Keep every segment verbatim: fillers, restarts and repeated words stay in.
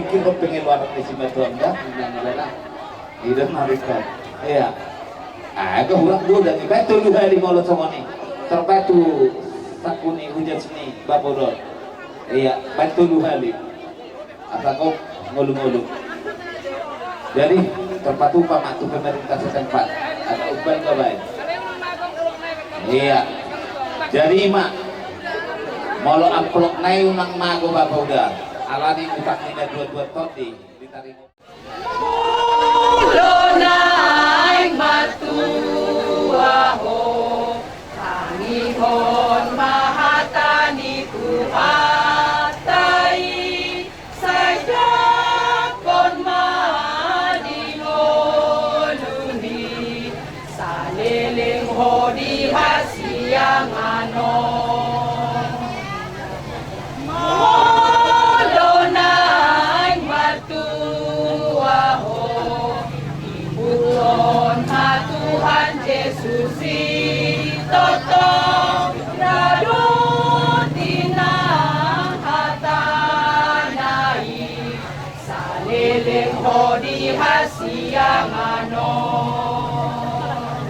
Kira pengeluaran ni si Matuanda, inang ibana. Ida marika. Iya. Aga hurang godang, baen tolu hali molo songon i. Tarbaen tu sangku ni hujas ni bapa on. Iya, baen tolu hali. Asa gok ngolu-ngolu. Jadi, tarpatupa ma tu pemerintah setempat. Asa umbaen gabe. Iya. Jadi, ma, molo amplop nai unang mago bapa uda. Alani utang ni na dua-dua tondi. Ditaringot. Molo naeng martua ho, tangihon ma hata ni Tuhanta i, sai jakkon ma di ngolumi, saleleng ho di hasiangan on. Molo naeng martua ho, ihuthon ma Tuhan Jesus i tongtong, na dohot inang hatana i, saleleng ho di hasiangan on.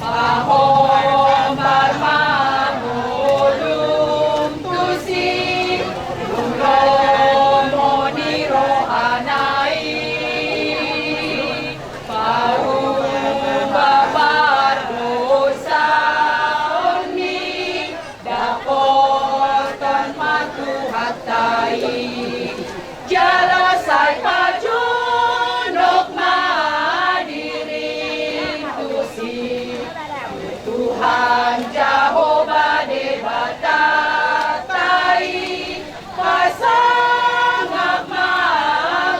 Pahombar ma ngolum tusi, tu lomo ni rohana i, pauba pardosaonmi, dapothon ma Tuhanta i, jala sai pajonok ma dirim tusi, Tuhan Jahowa Debatanta i, pasangap ma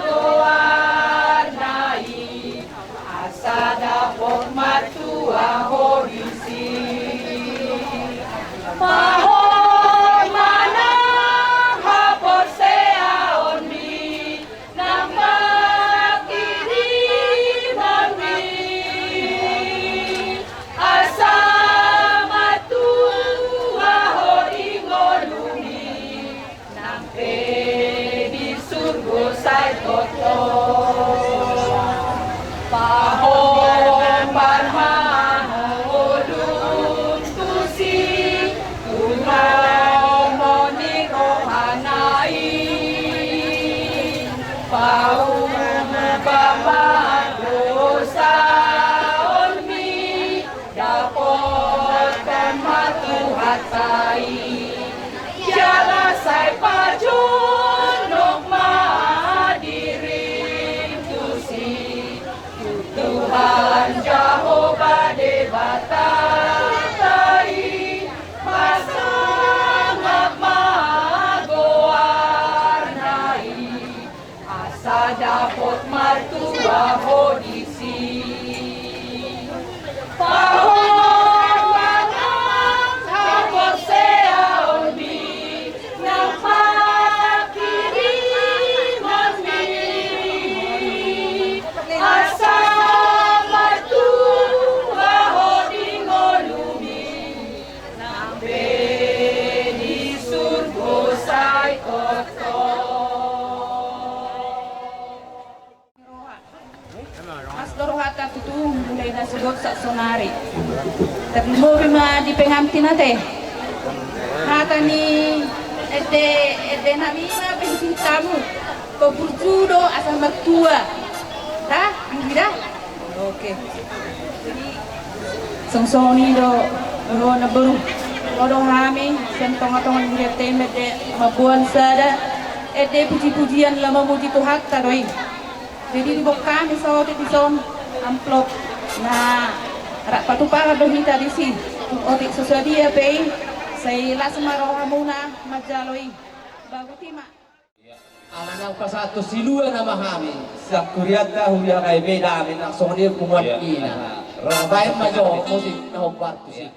goarna i, asa dapot martua ho disi. Pahombar ma nang haporseaonmi, nang pangkirimon i, asa martua ho di ngolumi, nang pe di surgo sai tongtong. Pahombar ma ngolum tusi, tu lomo ni rohana i, pauba pardosaonmi, dapothon ma Tuhanta i, jala sai pajonok ma dirim tusi, Tuhan Jahowa Debatanta i, pasangap ma goarna i, asa dapot martua ho disi. Pahombar ma nang haporseaonmi, nang pangkirimonmi, asa martua ho di ngolumi, nang pe di surgo sai tongtong. Las do rohanta tutu, mulai nasogot sahat sonari. Tarlumobi ma di pengantin ate. Hata ni ende, ende nami ma pengantin tamu. Paburju do asa martua. Da, anggi da. Oke. Songon i do, dohot na boru. Olo do hami sian tonga-tonga ni huria tahi ma ende mamboan sada ende puji-pujian laho mamuji Tuhanta do i. Jadi diboan hami saotik dison amplop na rap patuparan do hita disi. Otik so sadia pe i, sai las ma rohamuna manjalo i. Bagot i ma. Ala naung pasahat tu silua nama hami, sian hurianta huria Gaibeda hami nang songon i punguan ina. Baen ma jo musik na hombar tusi.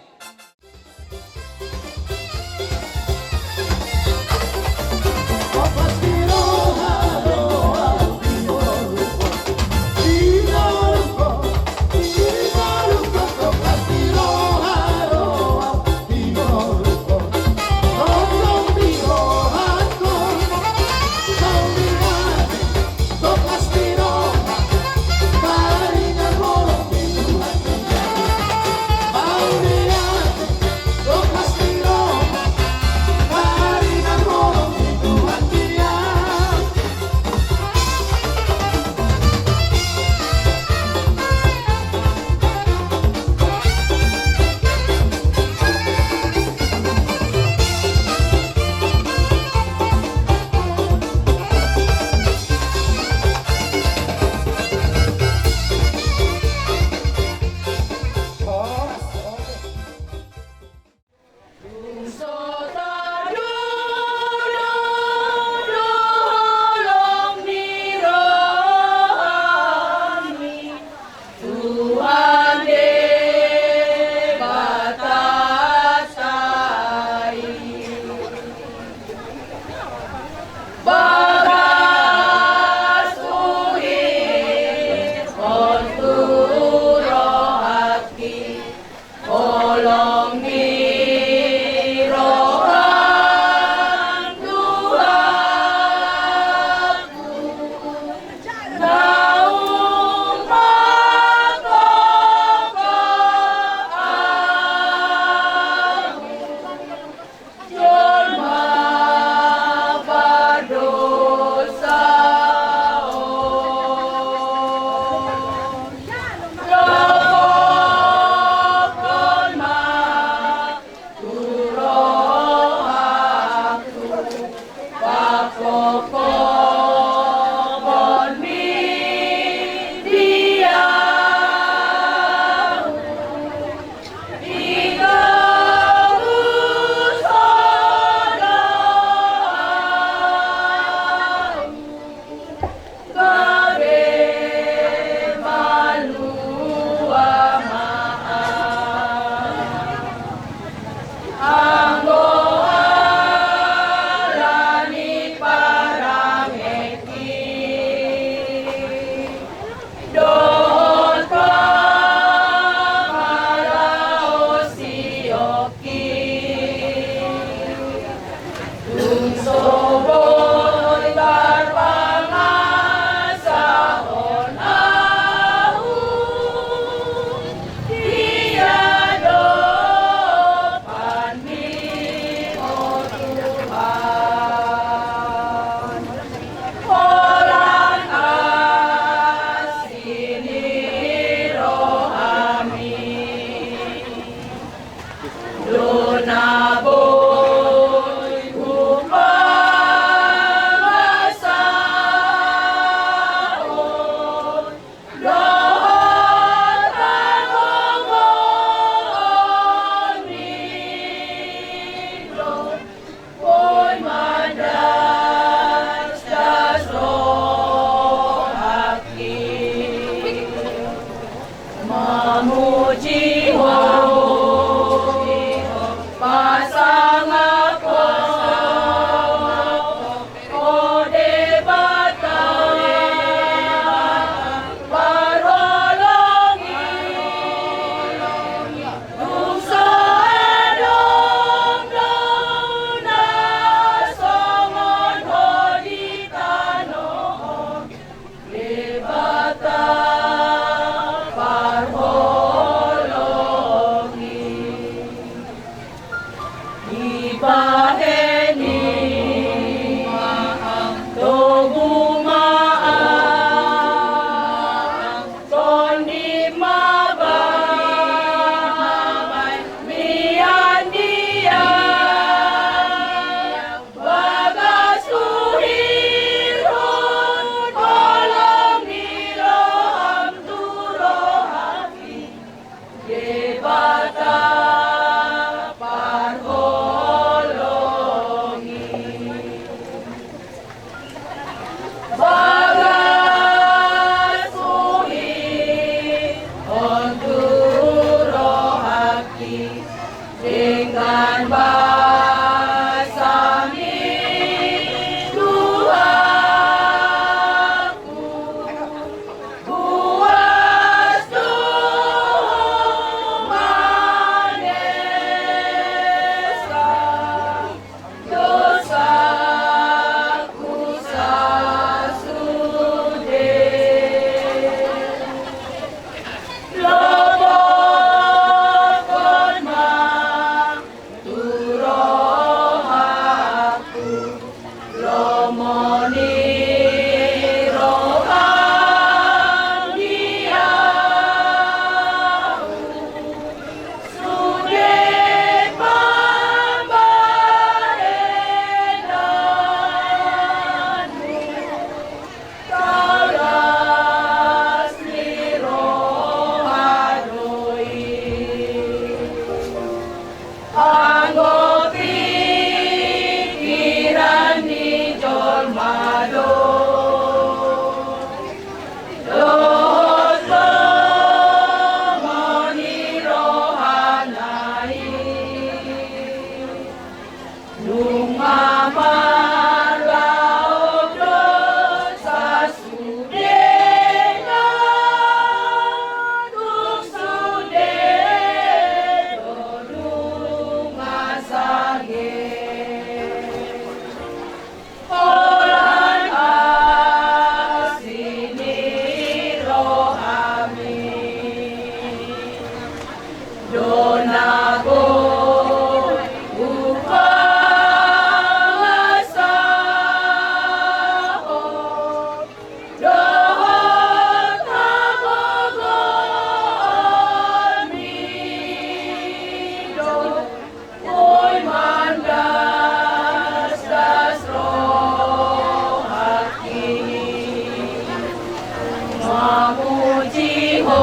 Mamuji Ho,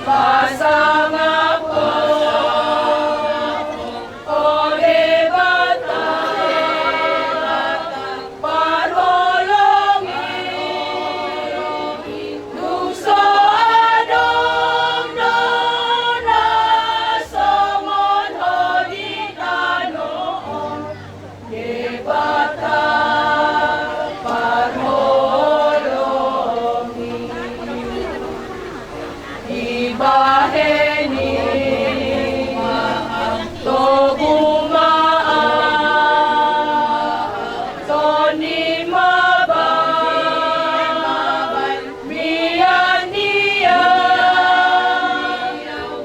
pasangaphon Ho Debata parholongi, dung so adong do na songon Ho di tano on. Debata parholongi, dibahen i togu ma aha, songoni ma bahen mian-ian,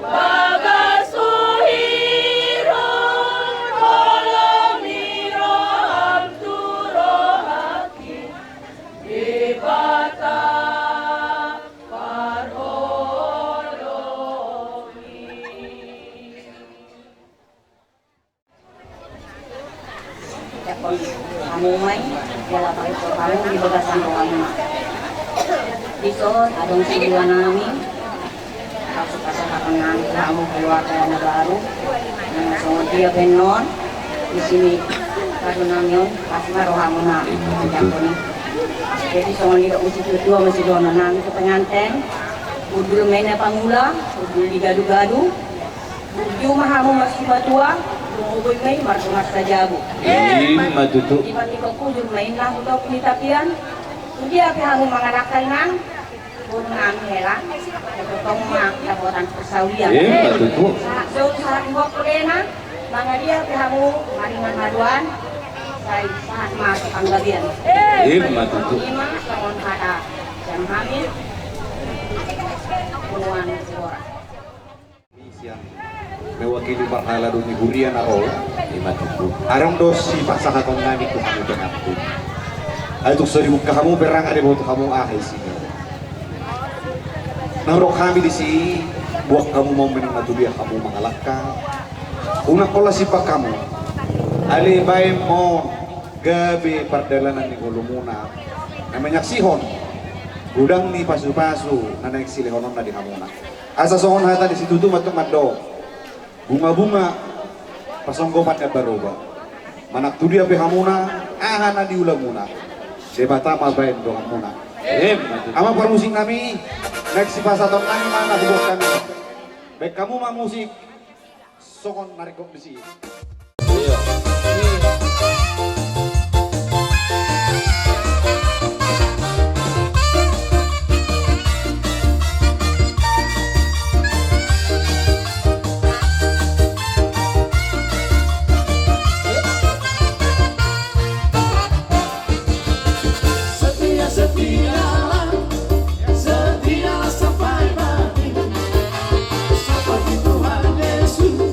bagas huhilhon holong ni roham tu rohangki, Debata parholongi. Hamu ma i, jala pahuthon hamu di bagasan rohamuna. Dison adong siluanami, pasu-pasu hamu keluarga na baru. Nah, songon dia pe annon, disi ni pasunami on, pasu ma rohamuna. Jadi songon dia, usi tua-tua ma siluanami tu penganten. Hundul ma i na pangula, hundul di gadu-gadu. Burju ma hamu marsipatua, lumobi ma i mardongan sajabu. Ima tutu. Dipantikhon hujur ma i na hutop ni tapian. Tudia pe hamu mangalangka, inang, boru nami hela, tongtong ma dapotan parsaulian. Ima tutu. Sahat solu sahat uap pudena, mangadia pe hamu maringan haduan, sai sahat ma panggabean. Ima tutu. Ima songon hata sian hami, Punuan Sibora. Sian mewakili parhalado ni huria na ro. Ima tutu. Adong do sipasahatonnami tu hamu pangantun. Ai tung so dibuka hamu pe, ndang diboto hamu aha isina. Na hudok hami disi, boan hamu ma on, manang na tudia hamu mangalangka, unang holan simpang hamu. Alai baen ma on gabe pardalanan ni ngolumuna na manyaksihon godang ni pasu-pasu na naeng silehononna di hamuna. Asa songon hata ni situtu ma antong mandok: Bunga-bunga pasonggopan na baroba. Manang tudia pe hamuna, aha na niulamuna, Debata ma baen donganmuna. Ima tutu. Amang parmusiknami, naeng sipasahatonnami ma na huboan hami. Baen hamu ma musik songon na ringkot disi. Setia, setialah, setialah sampai mati. Seperti Tuhan Yesus,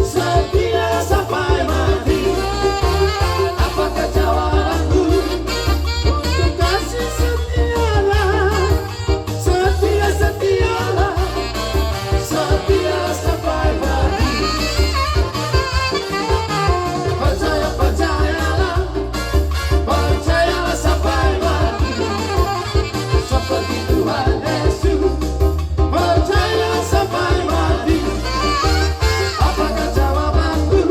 setia sampai mati. Apakah jawabanku untuk kasih setialah? Setia, setialah, setia sampai mati. Percaya, percayalah, percayalah sampai mati. Seperti Tuhan Yesus, percaya sampai mati. Apakah jawabanku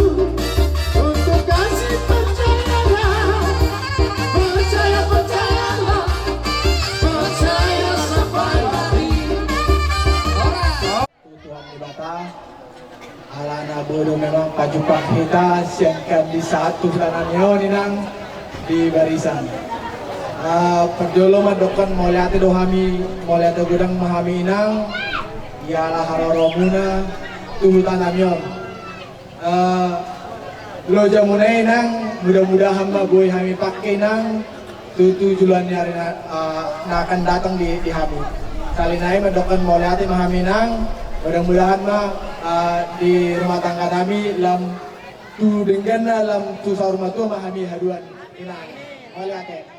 untuk kasih? Percayalah, percaya, percayalah. Percaya sampai mati. Tu Tuhan Debata, alana boi do memang pajumpang hita sian kandisahat tu hutanami on, inang, di barisan. Ah, parjolo mandokkon mauliate do hami, mauliate godang ma hami, inang, jala haroromuna tu hutanami on. Eh, lojamuna i, inang, mudah-mudahan ma boi hami pangke, inang, tu, tu joloan ni ari na, eh, na akan datang di, di hami. Sahali nai mandokkon mauliate ma hami, inang, mudah-mudahan ma, eh, di rumah tangga nami lam tu dengganna, lam tu saur matua ma hami haduan, inang. Mauliate.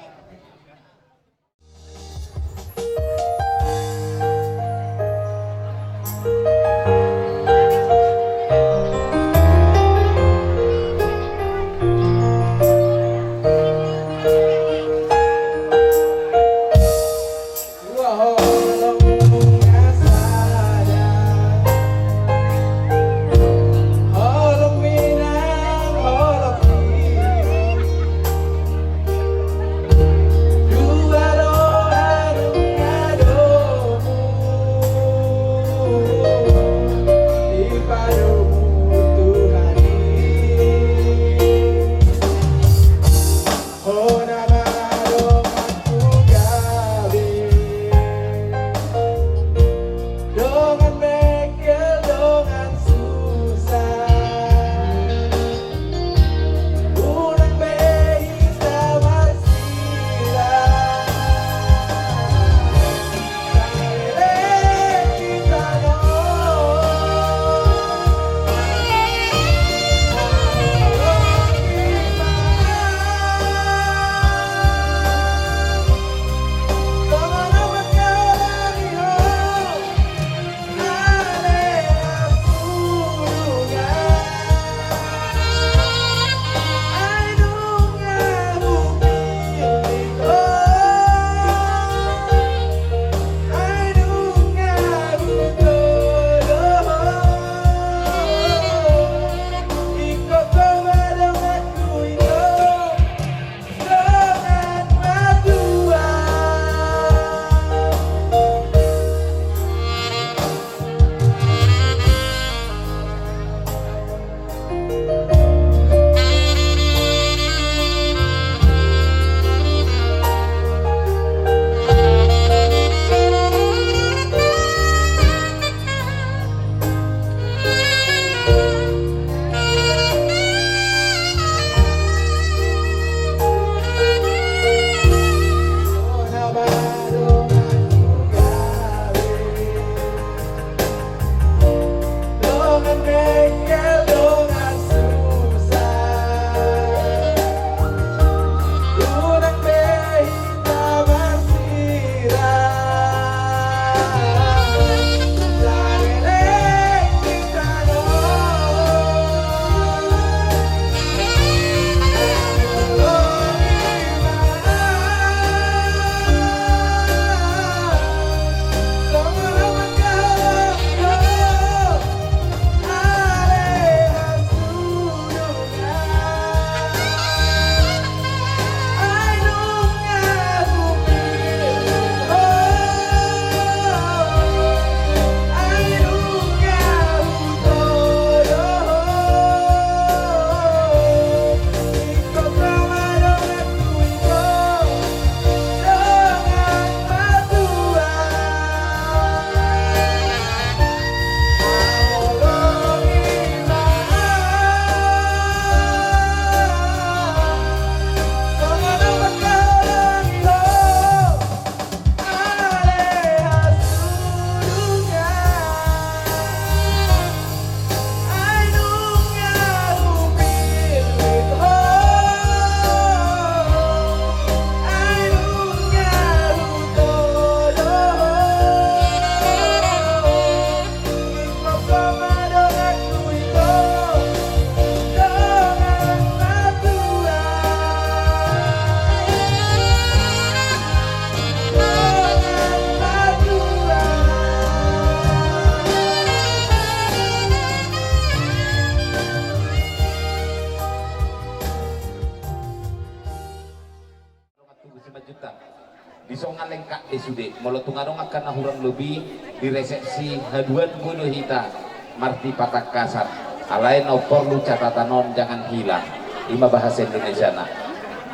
Dison nga lengkap be sude, molo tung adong angka na hurang lobi di resepsi haduan, boi do hita marti patangkasan. Alai na umporlu catatan on jangan hilang. I ma bahasa Indonesiana.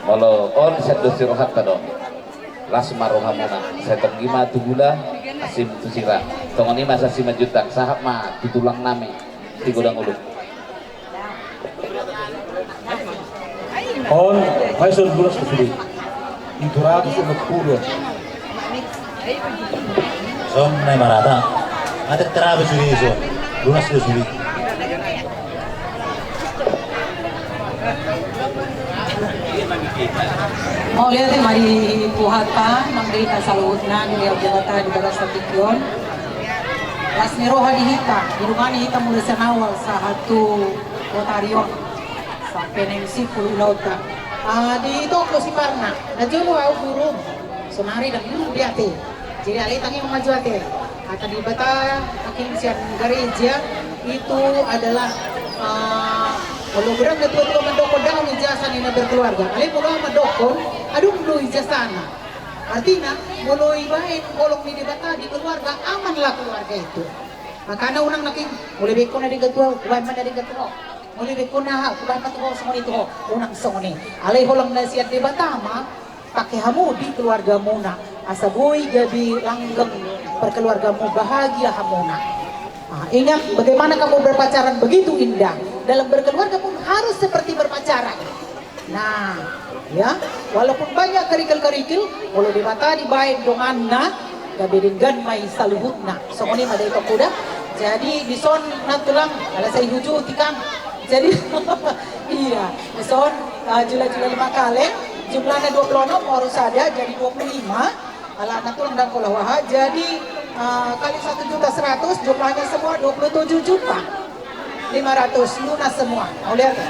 Molo on sian dos ni rohanta do on. Las ma rohamuna. Sai tonggi ma tu gula, asi tu sira. Songon i ma Simanjuntak, sahat ma tu tulang nami Sigodang Ulu. On, ai son, lunas do sude. Pitu ratus onom pulu. Son, nai marata. Atik terabe sude son. Lunas do sude. Mauliate ma di Tuhanta, nang di hita saluhutna, di Debata di bagasan tingki on. Las ni roha di hita, didongani hita mulai sian awal sahat tu botari on. Sampe naeng simpul ulaonta. Ah, di toko siparna, na jolo au guru, sonari dang guru be ate. Jadi alai tangi maju ate. Hata Debata, hakim sian gareja, itu adalah, ah, molo godang na tua-tua mandok dang ijasah ni na berkeluarga. Alai molo au mandok, adong do ijasahna. Artina, molo ibaen holong ni Debata di keluarga, amanlah keluarga itu. Makana unang nangkin, molo ibaen ho na denggan tu au, hubaen ma na denggan tu ho. Molo ibaen ho na aha, hubaen ma tu ho, songon i tu ho. Unang songon i. Alai holang na sian Debata ma, pake hamu di keluargamuna. Asa boi gabe langgeng perkeluargamu, bahagia hamuna. Ah, ingat, bagaimana kamu berpacaran begitu indah. Dalam berkeluarga pun harus seperti berpacaran. Nah, ya, walaupun banyak kerikil-kerikil, molo Debata dibaen donganna, gabe denggan ma i saluhutna. Songon i ma da i tongkuda. Jadi, dison nantulang, ala sai huju tikam. Jadi, iya, dison, ah, jula-jula lima kaleng, jumlahna dua puluh enam, baru saja jadi dua puluh lima. Ala nantulang dang pola waha, jadi, eh, kali satu juta seratus, jumlahnya semua dua puluh tujuh juta lima ratus, lunas semua. Mauliate.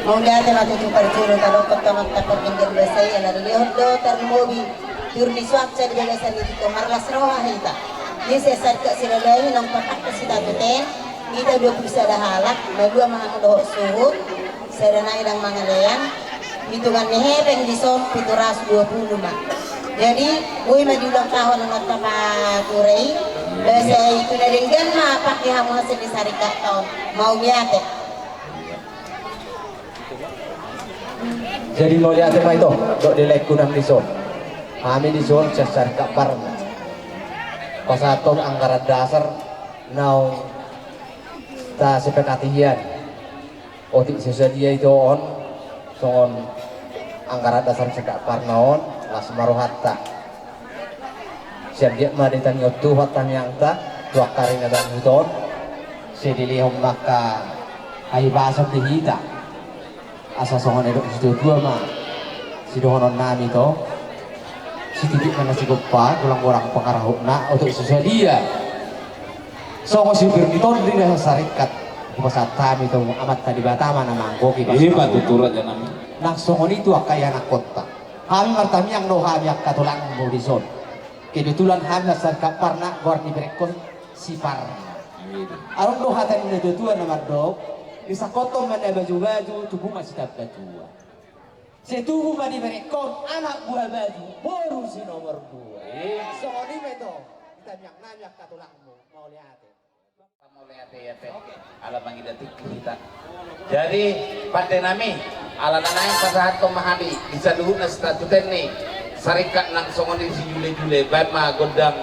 Mauliate ma tutu parjolo, tadok kota mantap peminggan basai, ala dilehon do tarlumobi. Tur ni suakca di bagasan ni tito marlas roha hita. Di sesar ke siralahi nang patak ke sitatu ten, hita dua puluh sada halak, malua mangan dohot suhut, sada nai dang mangalean, pitungan ni hepeng dison pitu ratus dua puluh ma. Jadi, boi ma diulang tahun nang tama turai, basa itu na denggan ma pake hamu hasil ni sarikat taon. Mauliate. Jadi mauliate ma ito, dok di laengku nang dison. Hami dison sian sarikat Parna. Pasahathon anggaran dasar naung tasepakati hian. Otik so sadia ito on, songon anggaran dasar sarikat Parna on, las ma rohanta. Sian dia ma ditangihon Tuhan tangiangta, tu angka ari na dangdut on, sai dilehon ma angka hahipason di hita. Asa songon na nidok ni situatua ma, sidohonon nami ito, sititik ma na sigompa, golang-golang pangarahutna, otik so sadia. Songon sipir ni tondi na sasarikkat, hupasahat hami tu Amanta Debata ma na manggohi. Ima tutu raja nami. Nang songon i tu angka ianakkonta. Hami martamiang do hami angka tulangmu dison. Kebetulan hami sasarikat Parna, goar ni berenghon si Parna. Adong do hata ni natuatua na mandok, disangkothon ma na bajubaju, tubu ma sitambatua. Sai tubu ma di berenghon anak buah baju, boru si nomor dua. Songon i ma ito, ditamiang nami angka tulangmu. Mauliate. Mauliate, ate. Ala mangida tingki hita. Jadi, pande nami, ala na naeng pasahathon ma hami di saluhutna sitatuten ni sarikat nang songon i sijule-jule, baen ma gondang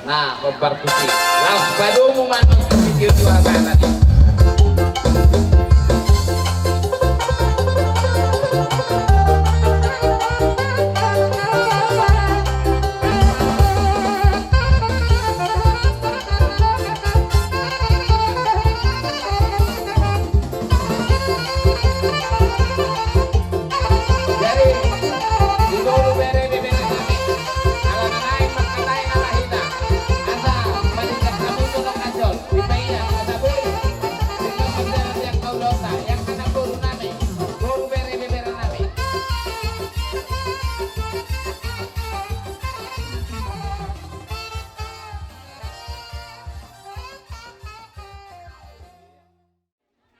na hombar tusi. Laos padomu ma nang sitio-tio hata nami.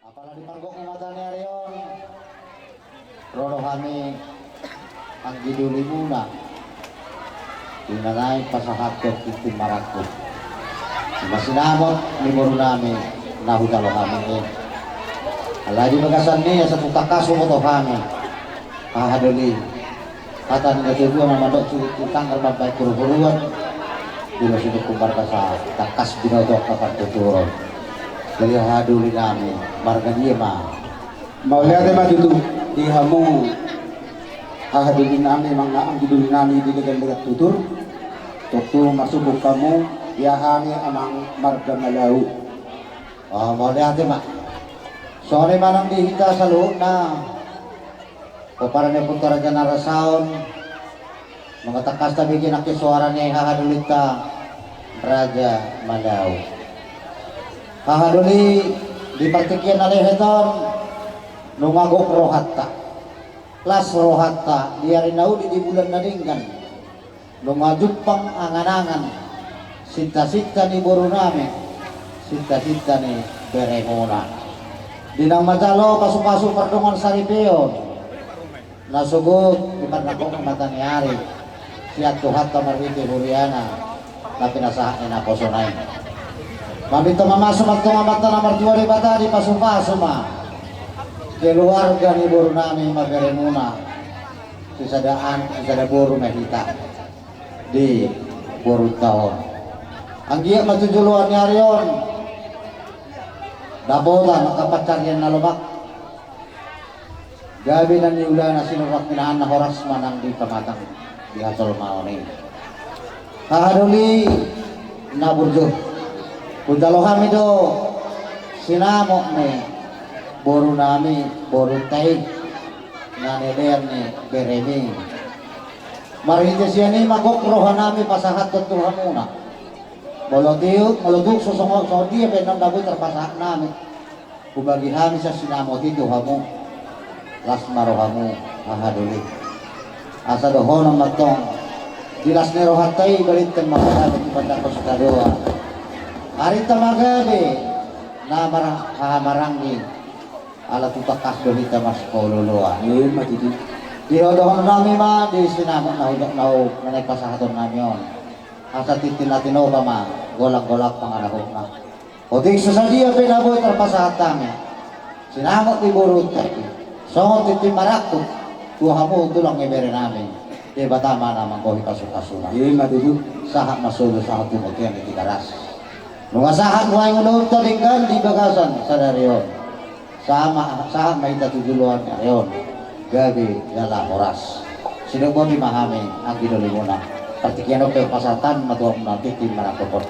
Apala di pargok ni mata ni ari on, ro do hami, ang di dolimuna. Di na naeng pasahathon tintin marangkup. Ima sinamot ni boru nami na hujalo hami i. Alai di bagasan ni i asa tung tangkas huboto hami hahadoli hata ni natuatua na mandok: Suhut tu sanggar mambahen huruhuruan, di na sinungkun marga sa tangkas binoto angka partuturon. Jadi hahadoli nami, marga dia ma? Mauliate ma tutu di hamu hahadoli nami, amang, anggidoli nami di legan-legan tutur. Tontu marsungkun hamu, ia hami amang marga Malau. Oh, mauliate ma. Songon i ma nang di hita saluhutna, pomparan ni ompunta Raja Narasaon. Nunga tangkas tabege nangkin soara ni hahadolinta Raja Malau. Hahadoli, di partingkian na lehet on nunga gok rohanta, las rohanta di ari na uli di bulan na denggan. Nunga jumpang angan-angan sinta-sinta ni boru nami, sinta-sinta ni beremuna. Di na manjalo pasu-pasu pardongansaripeon na sogot di parnangkok ni mata ni ari sian Tuhanta marhite huriana na pinasahat ni naposona i. Maminta mamasu ma antong Amanta na martua Debata, dipasu-pasu ma keluarga ni boru nami, ima beremuna, sisada an, sisada boru ma hita di borunta on. Anggiat ma tu joloan ni ari on dapotan angka pansarian na lomak, gabe na niula na sinurat pinahan, na horas ma nang di pamatang di hajolmaon i. Hahadoli na burju, hujalo hami do sinamot ni boru nami, borunta i, na nilean ni beremi. Marhite sian i ma gok roha nami pasahathon tu hamuna. Molo tiur, molo tuk so songon, songon dia pe annon na boi tarpasahat nami, hubagi hami sian sinamot i tu hamu, las ma rohamu hahadoli. Asa dohonon ma antong, di las ni rohanta i balintang ma pagabe, di pandapot sitadoan. Arinta ma gabe na mar-, hahamaranggi, ala tung tangkas do hita marsipaolo-oloan. Ima tutu. Di dohonon nami ma di sinamot na hujalo, na naeng pasahaton nami on, asa tintin na tinopa ma, golang-golang pangarahutna. Otik so sadia pe na boi tarpasahat hami, sinamot ni borunta i, songon tintin marangkup tu hamu tulang ni bere nami, Debata ma na manggohi pasu-pasuna. Ima tutu. Sahat ma solu, sahat tu bontean ni Tigaras. Nunga sahat nuaeng ulaonta denggan di bagasan sadari on. Sahat ma, sahat ma hita tu joloan ni ari on gabe jala horas. Sidok boti ma hami, anggidolimuna. Partingkian on pe pasahat ma tu hamuna tintin marangkup on.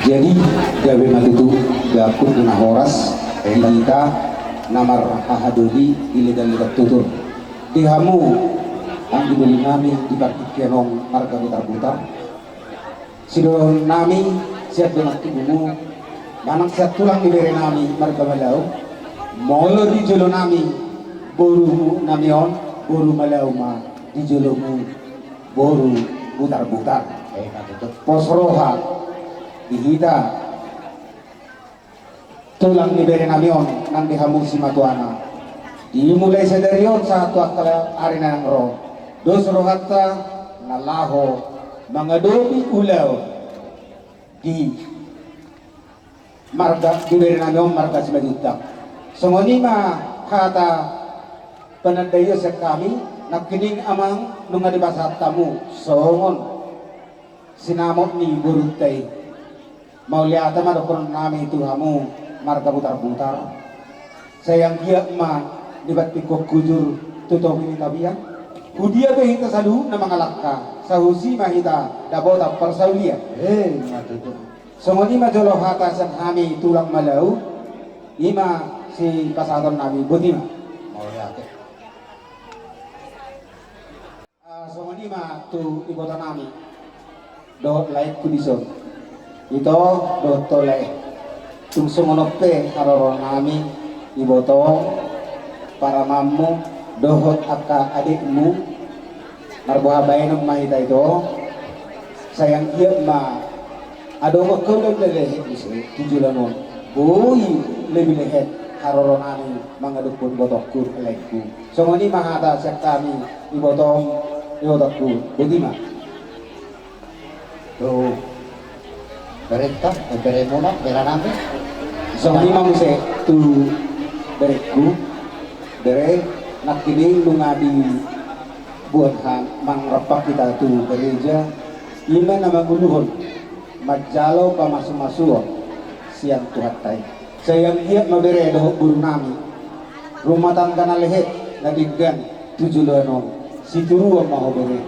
Jadi, gabe ma tutu gakut na horas di hita na marhahadoli di legan-legan tutur. Di hamu, anggidolinami, di partingkian on marga Butarbutar. Sidohononnami sian dongan tubumu manang sian tulang ni berenami marga Malau, molo di jolonami boru nami on boru Malau ma, di jolomu boru Butarbutar. Eh, na tutu. Pos roha di hita tulang ni berenami on nang di hamu simatuana. Dimulai sadari on sahat tu angka ari na naeng ro, dos rohanta na laho mangadopi ulaon di marga, di berenami on marga Simanjuntak. Songon i ma hata panandaion sian hami, nangkining amang nunga dipasahat hamu songon sinamot ni borunta i. Mauliate ma dohononnami tu hamu marga Butarbutar. Sai anggiat ma dibahen tingkos hujur tu topi ni tapian. Hudia pe hita saluhutna mangalangka, sahusi ma hita dapotan parsaulian. Eh, ima tutu. Songon i ma jolo hata sian hami tulang Malau, ima sipasahatonnami, boti ma. Mauliate. Ah, songon i ma tu ibotonami dohot laengku dison. Ito dohot to lae. Tung songon on pe haroronami, iboto, paramanmu dohot angka adikmu, marboha baenon ma hita ito. Sai anggiat ma adong ho na lehet muse tu joloan on, boi lebih lehet haroro nami mangadophon ibotongku, laengku. Songon i ma hata sian hami, ibotong, ibotongku, boti ma. Tu berenta, eh, beremuna, bere nami. Songon i ma muse tu berengku, bere, nangkining nunga dibuat hami mangarampak hita tu gereja, i ma na manguluhon manjalo pamasumasuon sian Tuhanta i. Sai anggiat ma bere dohot boru nami, rumah tangga na lehet na denggan tu joloan on, situruon ma ho bere.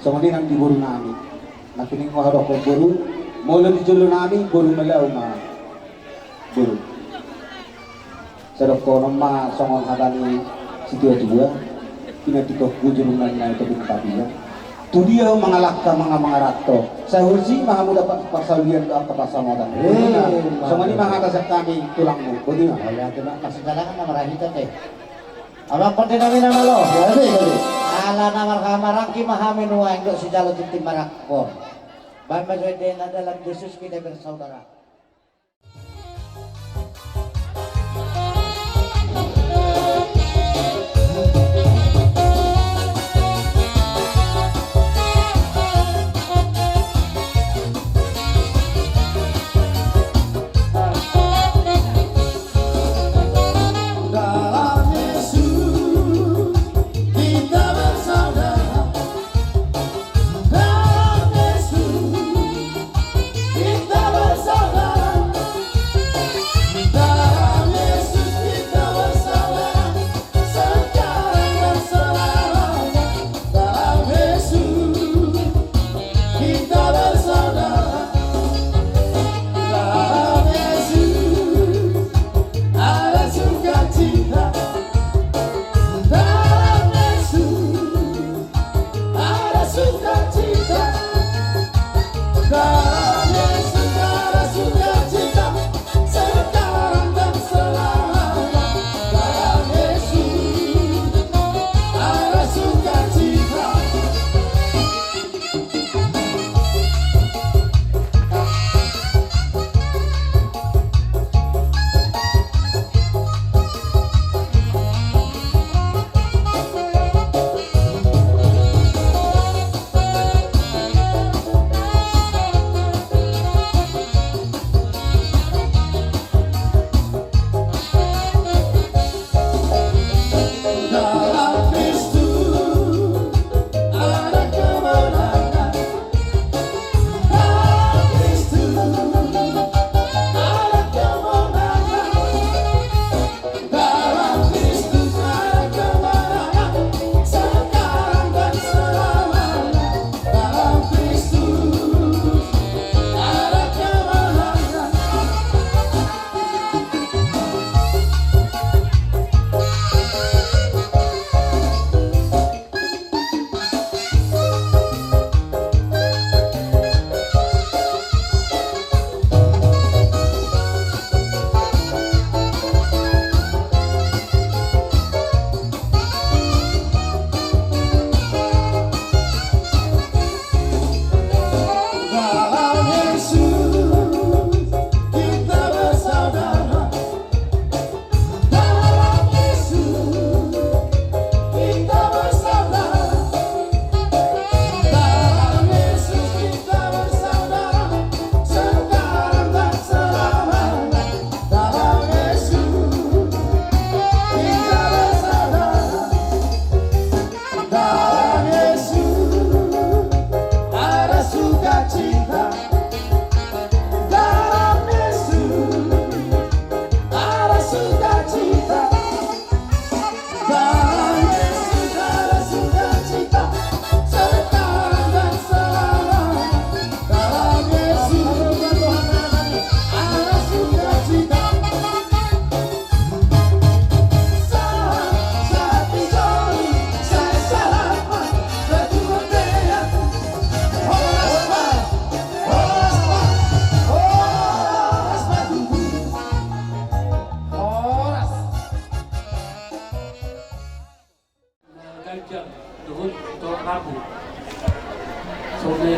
Songon i nang di boru nami. Nangkining hudokhon boru, molo di jolo nami boru Malau ma. Boru. Sai dohonon ma songon hata ni situatua, pinantikhon hujur ma i na i tobing tapian. Tu dia ho mangalangka, mangaranto, sai hujur ma hamu dapot parsaulian dohot angka pansamotan. Eh, songon i ma hata sian hami tulangmu, boti ma. Ala tu na masidalangan na marhite. Amang pande nami na malo. Gabe, gabe. Ala na marhahamaranggi ma hami nuaeng dohot sijalo tintin marangkup on. Baen ma jo ende na dalam Yesus kita bersaudara. Dalam Yesus kita bersaudara. Dalam Yesus kita bersaudara.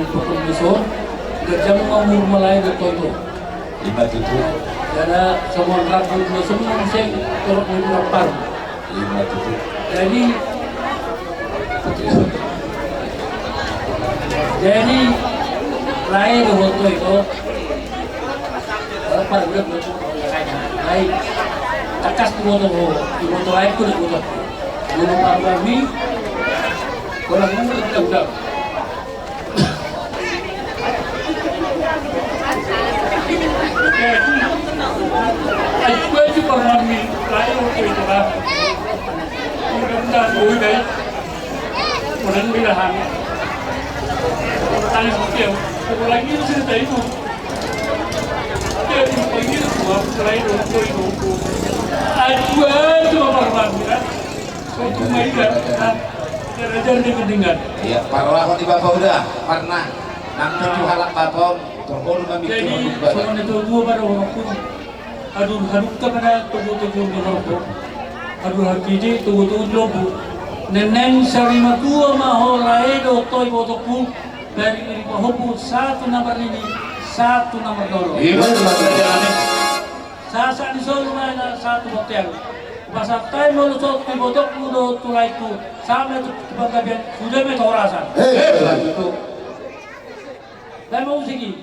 Pokok besok, kerja mau ngomong mulai betul tu. Ima tutu. Karena semua ragu dua semua museng, turut mengurang paru. Ima tutu. Jadi, jadi, lae do foto itu. Apa dia foto? Lae. Takas tu foto, tu foto lae tu foto. Dulu Pak Bami, orang ngomong udah. Ai, gue itu pernah mi, lain waktu itu, kan. Mudah-mudahan, gue, guys. Mudah-mudahan. Tadi seperti yang, aku lagi itu cerita itu. Dia itu panggil semua, selain waktu itu. Ai, gue itu pernah mi, kan. Iya, parlahon di bapa uda, parna. Nang tujuh halak bapa on, torholu mami. Jadi, songon na togu ma do horongku. Aduh, haduka ma na togu-togu di horongku. Aduh, hakiji togu-togu di lombu. Neneng sari matua ma ho lae dohot ho ibotongku. Dari iri pahompu satu na marnini, satu na marnono. Iya, betul. Sahat ni solu ma na satu bontean. Pasahat hami molo so tu ibotongku dohot tu laengku, sahat ma tu panggabean, sude ma tu horasan. Eh, betul. Lae ma musik i.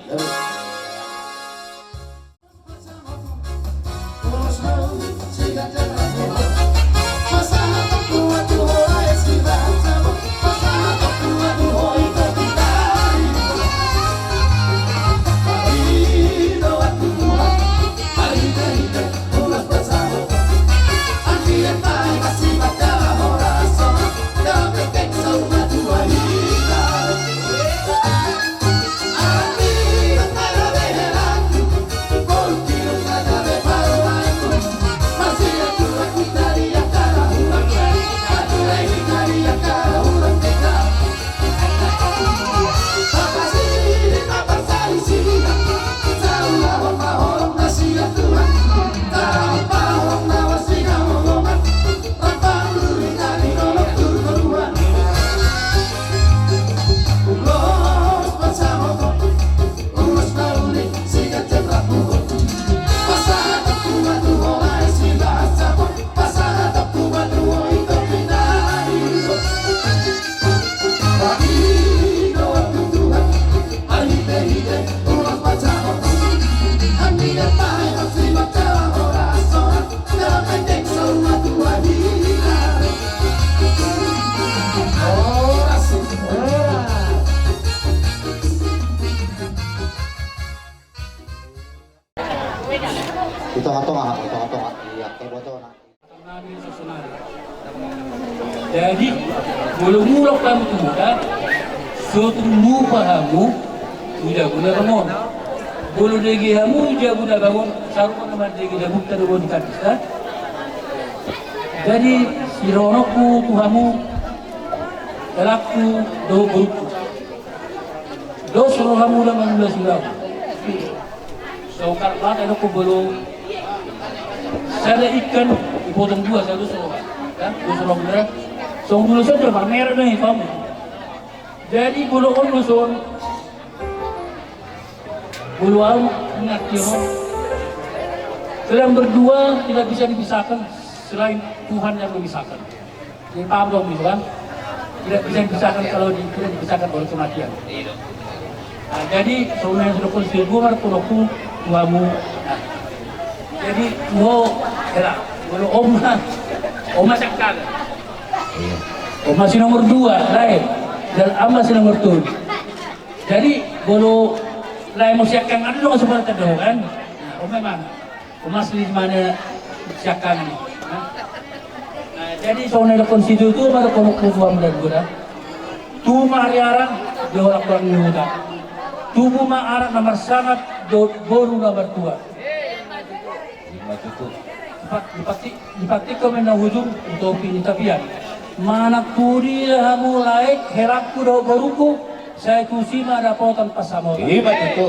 Di tonga-tonga, di tonga-tonga. Iya, kayak bocor, nah. Jadi, molo mulak hamu tu huta, so tung mupa hamu tu jabu na bangun. Molo dege hamu jabu na bangun, sarupa nama dege jabu na bangun di kantis, kan? Jadi, sidohononku tu hamu, helakku dohot borungku. Dos rohamu na mangula silau. Songkar mata do ko bolo. Sada ikan dipotong dua, sada dos roha. Ya, dos roha mula. Song dulu saja, pamer do i kamu. Jadi bolo on do son. Bolo on, ingat ya, on. Kalian berdua tidak bisa dipisahkan selain Tuhan yang memisahkan. Jadi paham dong gitu kan? Tidak bisa dipisahkan kalau di, tidak dipisahkan oleh kematian. Nah, jadi saunang sudah pun seribu kan pun aku tuamu. Nah, jadi mau era, kalau oma, oma siangkangan. Iya. Oma si nomor dua, lae. Dan ama si nomor tujuh. Jadi kalau lae mau siangkangan dong sebenarnya kan? Nah, oma mana? Umas di mana siangkangan. Nah, jadi songon na didokkon situtu ma dokkon tu hamu na dua. Tubu ma ariaran, di holan-holan ni huta. Tubu ma anak na marsangap dohot boru na martua. Ima tutu. Dipat-, dipatti-, dipattikkon ma na hujur, utopi ni tapian. Manang tu dia hamu lae, helakku dohot borungku, sai tusi ma dapotan pansamotan. Ima tutu.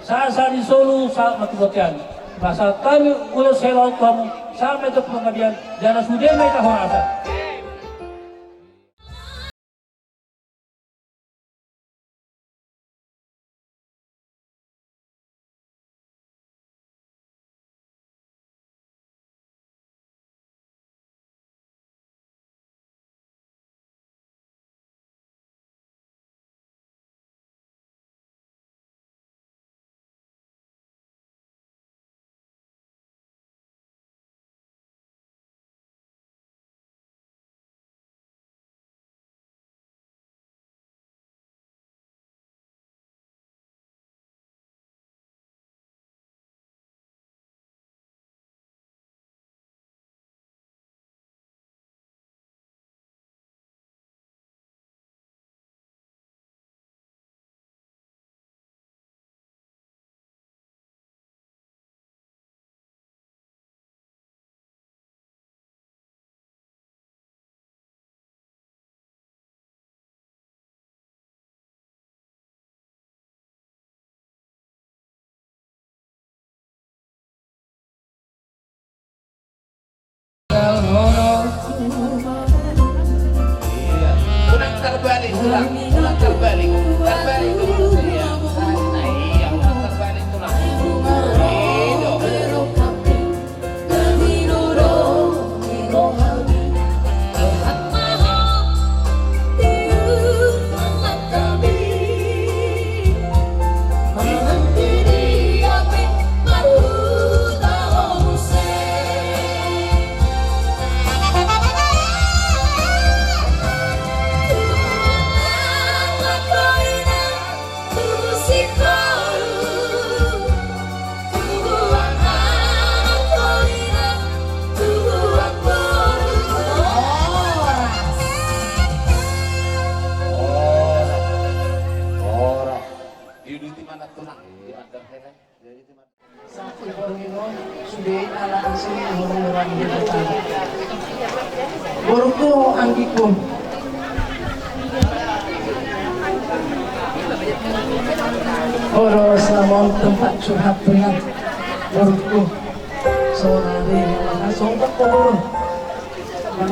Sahat-sahat ni solu, sahat ma tu bontean. Pasahat hami ulos hela on tu hamu, sahat ma tu panggabean, jala sude ma hita horasan. Tulang, tulang terbalik, terbalik tulang. Iya, nah, iya, tulang terbalik tulang. Iya, dong. Horas. Horas. Diuduti ma na tulang. Iya. Diuduti ma. Sakti borngin on sude ala asli borngin. Borungku, anggikku. Horas, namon tempat curhat dengan borungku. Saonari, sontak ko boru.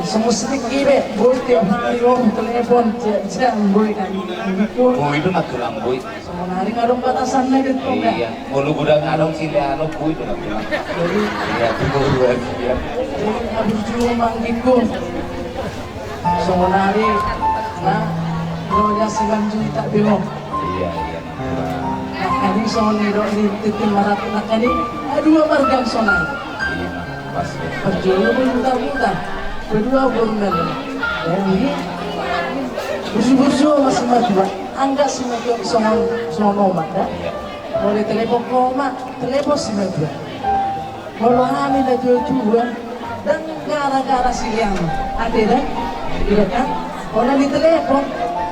Songon sitik i be, boi tiap hari on telepon, tiap jam boi kan. Boi do na tulang, boi. Songon ari nunga adong batasanna be tong. Iya, molo godang adong sila anu, boi do na tulang. Jadi, iya, tu boru aja, iya. Jadi, habis juru manggikku. Songon ari, na, lo ya silang juta be ho. Iya, iya. Nangkaning songon i do ni tintin marapi nangkaning, dua marga songon i. Iya, pas. Parjolo berputar-putar. Kedua burmel. Jadi, burju-burju ma simatua. Anggo simatua songon, songon omak da. Iya. Molo telepon ho ma, telepon simatua. Molo hami na tua-tua, ndang gara-gara siliang. Ate da? Iya kan? Molo ditelepon,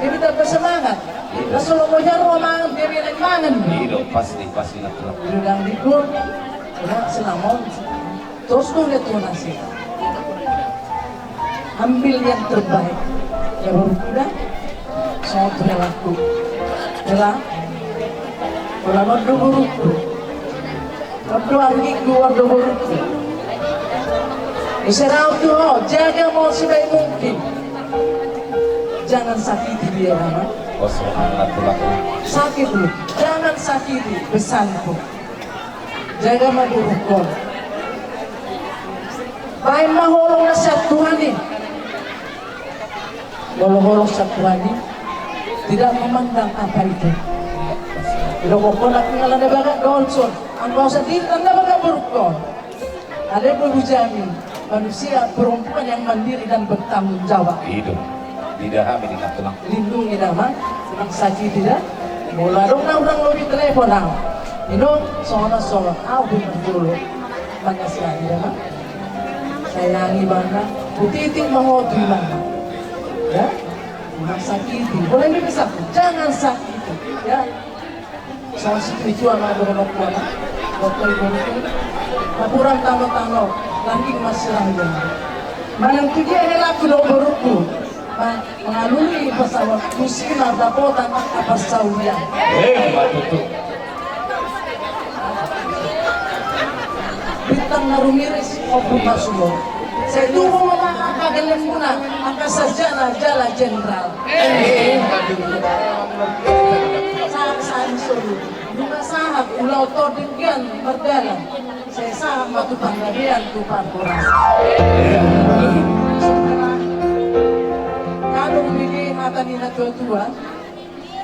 jadi tambah semangat. Iya. Langsung lo mojar lo mangan, dia bilang mangan. Iya, pasti, pasti na tulang. Udah dang dikur, udah senamon. Terus gue lihat tuh nasi. Ambil yang terbaik. Ya, borungku da. Songon tu helaku. Hela. Olo on do borungku. On do anggikku, on do borungku. Ise rau tu ho, jaga ma ho sebaik mungkin. Jangan sakiti dia, Mama. Oh, subhanallah, tulang. Sakit lu. Jangan sakiti besanku. Jaga ma borungkon. Baen ma holong na sian Tuhan i. Molo holong sian Tuhan i, tidak memandang apa itu. Didok ho na tinggal na bagak do on son. Anggo au sandiri ndang na bagak borungkon. Alai boi hujamin manusia perempuan yang mandiri dan bertanggung jawab. Itu. Tidak hami di tulang. Lindungi nama, sakiti da. Molo adong na hurang lobi telepon au. Ino, songon songon au pun dulu. Makasih ya, nama. Sayangi bana, hutiti ma ho tu ibana. Ya, sakiti. Boleh ini pesan, jangan sakiti. Ya. Songon situa ma dohononku, ama. Dokter ibu itu. Napuran tano-tano, langging masih langging. Manang tu dia helaku do borungku. Ma-, mangalului pasahat tusi na dapotan angka parsaulian. Eh, ma tutu. Bintang na rumiris, ombun na sulo. Sai tubu ma angka gellengmuna, angka sarjana jala jenderal. Eh, ma tutu. Sa-, sa-, solu. Nunga sahat ulaon on denggan mardalan. Sai sahat ma tu panggabean tu parhorasan. Kadung bege hata ni na tua-tua.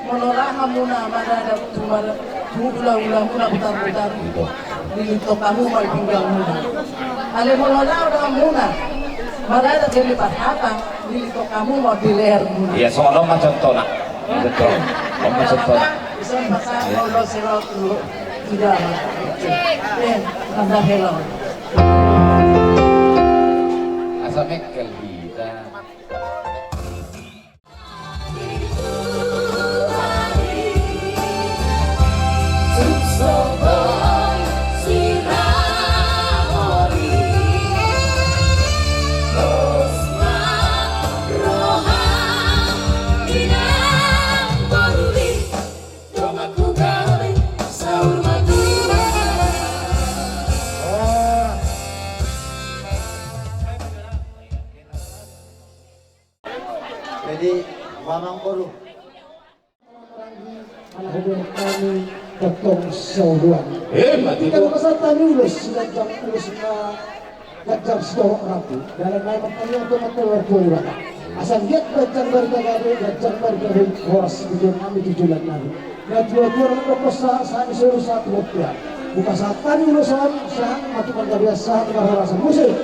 Molo ra hamuna maradat tu mar-, tu hula-hulamuna butar-butar. Lilitong hamu ma di pinggangmuna. Alai molo ra do hamuna maradat di parhata, lilitong hamu ma di lehermuna. Iya, songon on ma contohna. Betul. Om betul. Bisa masa molo sero tu tidak. Eh, tambah hello. Asa mekkel hita. Amang boru. Ala hubungan kami tentang sauduan. Eh, mati. Kalau pesan tadi ulos, si ganjang ulos na ganjang si torok nanti. Dalam naik pertanyaan tu mata luar pun. Asal dia ganjang dari kagado, ganjang dari kagado, horas di dalam kami tujuan nabi. Na tua-tua na dokkon sa, sa ni suru sa tu hopia. Buka sa tadi ulos on, sa mati panggabean sa, buka horas musik.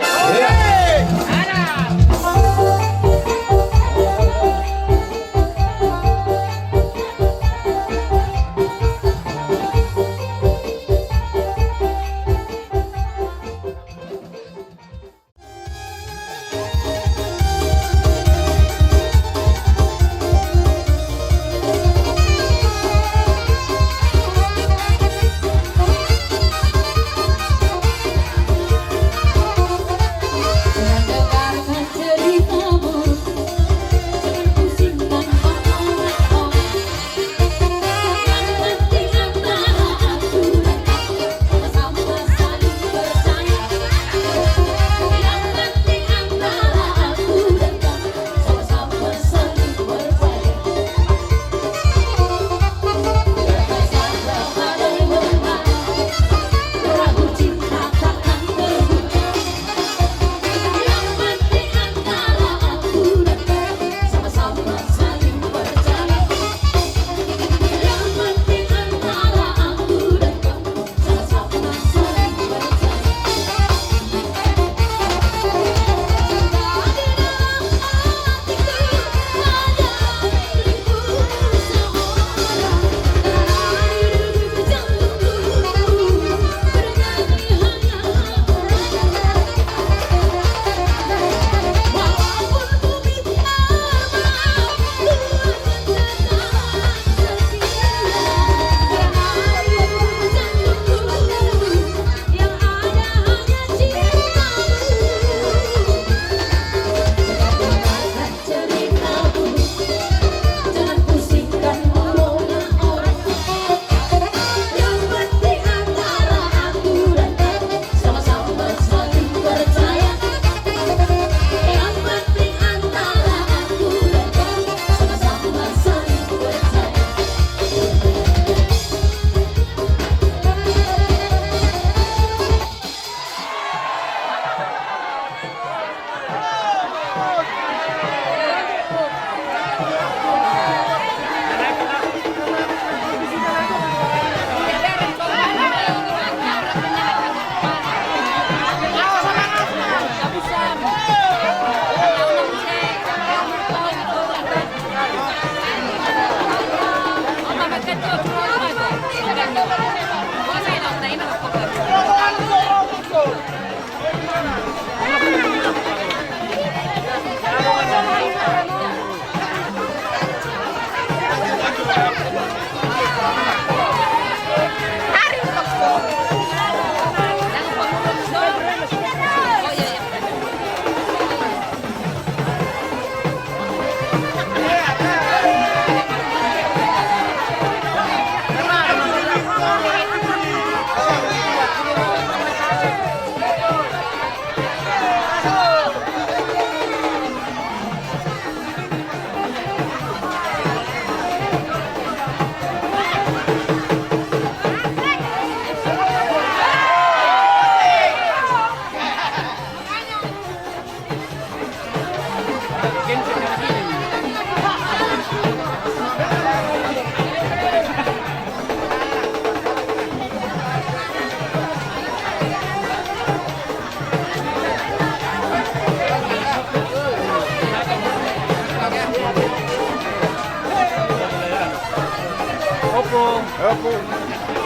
Opo. Opo.